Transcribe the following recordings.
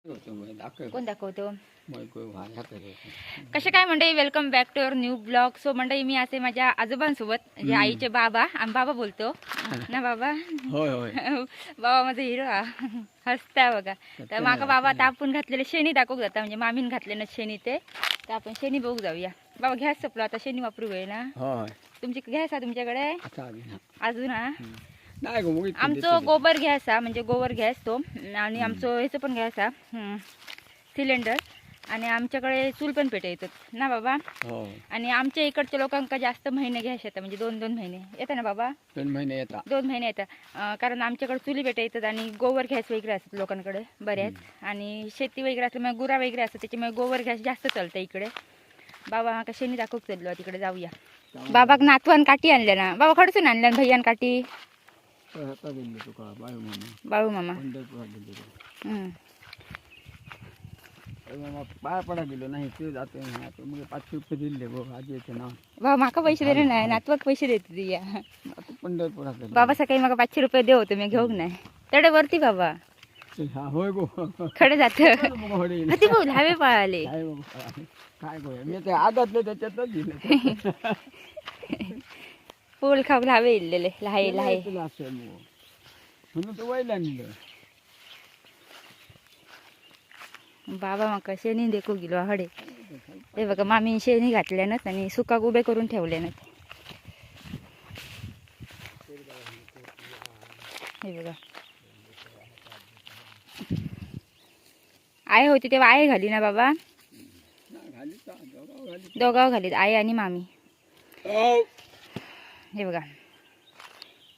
कोण दाखवतो कसे काय मंडळी, welcome back to our new blog. So मंडळी, मी असे माझ्या आजोबांसोबत, म्हणजे आईचे बाबा, आम्ही बाबा बोलतो ना बाबा? होय होय. बाबा माझा हिरो हसता बघा. तर माका बाबा आता आपण घातलेले शेणी दाखवू जाता, म्हणजे मामीन घातले ना शेणी ते, तर आपण शेणी बघू जाऊया. बाबा गॅस संपलो, आता शेणी वापरू होय ना? तुमची गॅस आहे तुमच्याकडे अजून? हा, आमचं गोबर गॅस हा, म्हणजे गोबर गॅस तो, आणि आमचं ह्याचं पण गॅस हा सिलेंडर, आणि आमच्याकडे चूल पण पेटे येतात ना बाबा. आणि आमच्या इकडच्या लोकांका जास्त महिने गॅस येतात, म्हणजे दोन दोन महिने येतात ना बाबा? 2 महिने येतात. 2 महिने येतात, कारण आमच्याकडे चुली पेटे येतात आणि गोबर गॅस वगैरे असतात लोकांकडे बऱ्याच, आणि शेती वगैरे असल्यामुळे गुरा वगैरे असतात, त्याच्यामुळे गोबर गॅस जास्त चालतं इकडे. बाबा माका शेणी दाखवू चाललो, तिकडे जाऊया. बाबाक नातवान काठी आणल्या ना बाबा? खडसून आणल्या भैयान काठी? बाळू मामा पाय पडा गेलो नाही ते जाते, 500 रुपये दिले गो आजी येते ना. बाबा माका पैसे दिले नाही, नातवाक पैसे देते या. पंढरपुरात बाबा सकाळी माका 500 रुपये देऊ तुम्ही घेऊक नाही तेवढे वरती बाबा. होय गो, खडे जात ती भाऊ हवे पळाले काय गो, मी ते आदातले त्याच्यातच दिले. फुल खाऊ हवे इल्लेले लहाय लहाय म्हणून तो वयला नेलं. बाबा माका शेणी देखू गेलो हडे. ते बघा मामी शेणी घातल्यानच आणि सुकाक उभे करून ठेवल्यानच. हे बघा आई होती तेव्हा आई घाली ना बाबा? दोघाव घालीत आई आणि मामी. हे बघा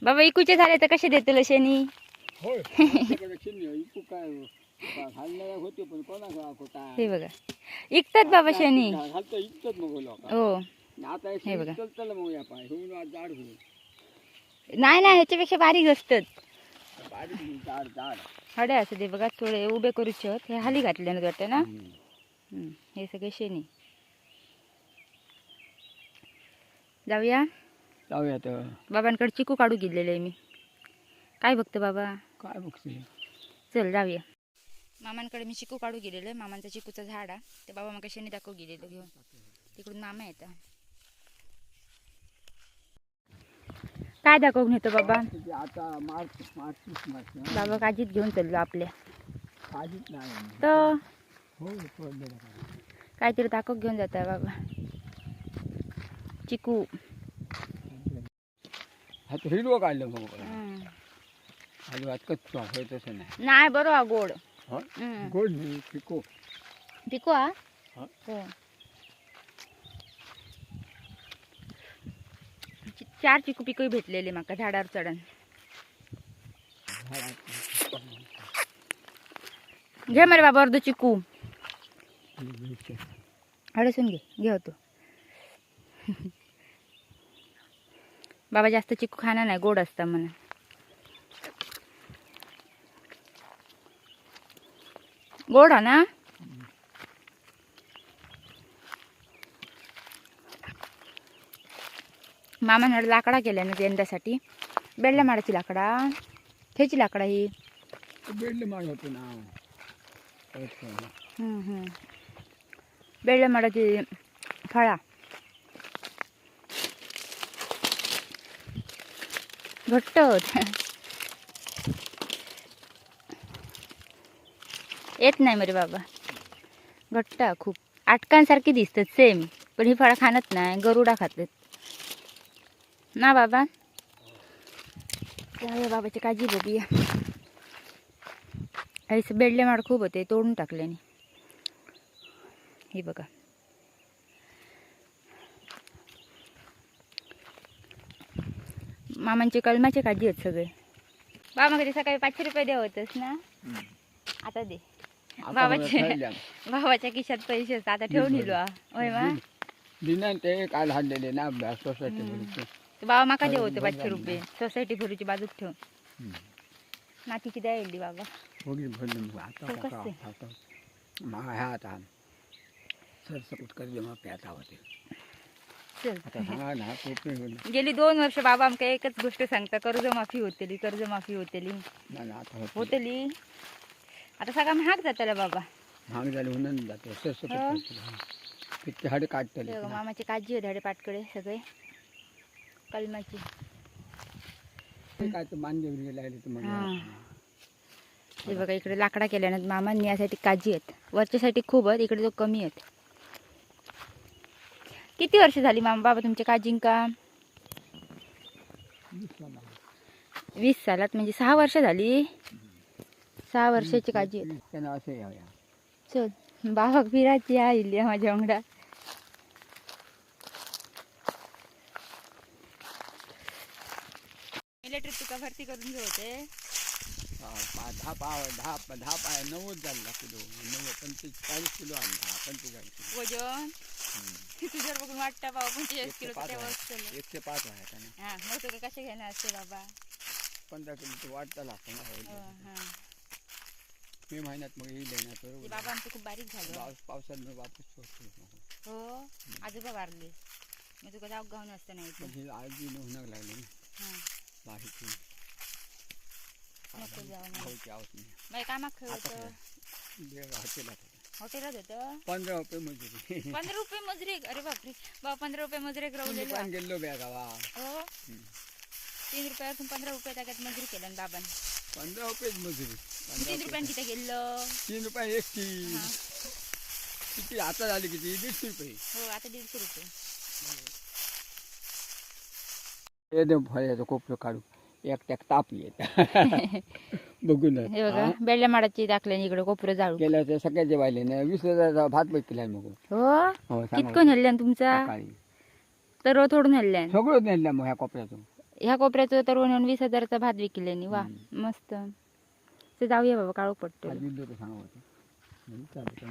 बाबा इकूचे झाले तर कसे देतले शेणी? हे बघा इकतात बाबा शेणी. हो हे बघा, नाही नाही ह्याच्यापेक्षा बारीक असतात हडे असं. ते बघा थोडे उभे करू शकत, हे हाली घातले ना वाटतं ना. हे सगळे शेणी. जाऊया जाऊया तर बाबांकडे चिकू काढू गेलेले मी. काय बघतो बाबा? काय बघते? चल जाऊया मामांकडे. मी चिकू काढू गेलेलं, मामांचा चिकूचा झाड आहे, ते बाबा माका शेणी दाखवू गेलेलं घेऊन. तिकडून मामा येतात. काय दाखवून येतो बाबा? आता मार्च बाबा काजीत घेऊन चाललो आपल्या, तर काहीतरी दाखव घेऊन जाता बाबा. चिकू हिरवं काढलं मग नाही बरोबर गोड गोड पिको पिको हा. हो 4 चिकू पिको भेटलेले माका झाडावर चढण. घे मरे बाबा अर्ध चिकू अडसून घे, घे होतो. बाबा जास्त चिकू खाणार नाही, गोड असता म्हणा. गोड हा ना? मामाने लाकडा केल्या ना यंदासाठी, बेडल्या माडाची लाकडा, खेची लाकडा ही बेडले माड होते ना. बेडल्या माडाची फळा घट्ट होत येत नाही मरे बाबा, घट्ट खूप आटकांसारखी दिसतात सेम, पण ही फळं खाणत नाही, गरुडा खातात ना बाबा. जाऊया बाबाची काळजी बघूया. ऐसे बेडले माड खूप होते, तोडून टाकल्याने. हे बघा मामांचे कलमाचे काजी आहेत सगळे. बाबा कधी सकाळी 500 रुपये द्या होतस ना, आता दे. बाबाच्या बाबाच्या खिशात पैसे आता ठेवून दिलो. होय मा दिना ते काल हाडलेले ना सोसायटी भरूची. बाबा माका दे होते 500 रुपये सोसायटी भरूची बाजूक ठेवून. नातीची द्या येईल बाबा. आता सरसकट कर्ज माफी आता होते. गेली 2 वर्ष बाबा आमका एकच गोष्ट सांगता, कर्जमाफी होतेली, कर्जमाफी होतेली होतेली. आता सगळा महाग जातला बाबा. महाग झाले म्हणून जाते स्वस्त. हो. किती हाडे काढतले. हे बघा, मामाची काजी आहे धाडे पाटकडे सगळे कलमाची. काय तर मानगे बिनगे लागले तर मग. हा. हे बघा इकडे लाकडा केल्यानं मामांनी यासाठी काजी आहेत. वरच्यासाठी खूप आहेत, इकडे तो कमी आहेत. किती वर्ष झाली मामा बाबा तुमच्या काजींका? 20 सालात म्हणजे 6 वर्ष झाली. 6 वर्षाची काजी आहेत. त्यांना असं यावया. चल बाबाक फिरायची आयिल्ली आहे माझ्या वांगडा. इलेक्ट्रिक तुका भरती करून घेवते. दहा पाव दहा दहा पाय 90 झाला किलो 90 45 किलो आणला 45 किलो वजन तुझ्यावर बघून वाटतं बाबा 45 किलो 105 ते आहे. वजन. 105 आहे त्यानं. हा मग तुका कसे घेणार असते बाबा? 15 किलो तो वाढता लागतो ना. हो, हा. मे महिन्यात मग येईल ना. ते बरोबर. बाबा आमचं खूप बारीक झालं. पावसात मग वापस होतो. हो आजोबा वारले मग तुका जाऊ गाऊन असतं नाही इथं. म्हणजे आजी होणार लागली ना. हा बाहेरची नको जाऊ मग. भाऊची आवाज नाही. बाई कामाक खंय आता होतं? हॉटेलात होतं. हॉटेलात होतं. 15 रुपये मजुरी. 15 रुपये मजुरी? अरे बापरे बाबा 15 रुपये मजुरी रवलेली. दुकान गेलो बॅ गावा. हो 3 रुपयापासून 15 रुपये ताक्यात मजुरी केलं ना बाबांनी. 15 रुपयेच मजुरी. 3 रुपयांनी किती गेलं? 3 रुपये एक ती. किती आता झाली किती? 150 रुपये. हो आता 150 रुपये. एकदम फळ्याचं कोपरं काढू एकट्याक ताप येत बघून. हे बघा बेडल्या माडाची टाकले इकडे कोपरं जाळू. केलं तर सगळ्याचे वाहिले ना 20,000 भात बघ केला मग. हो हो सांगा. कितकं नेल्ल्यान तुमचा? सकाळी तर थोडून नेल्ल्यान. सगळं नेलं मग ह्या कोपऱ्यातून. ह्या कोपऱ्याचं तर नेऊन 20,000चा भात विकल्यानी. वा मस्त. ते जाऊया बाबा काळोख पडतो. आजी लोक सांगा होते. चालतं.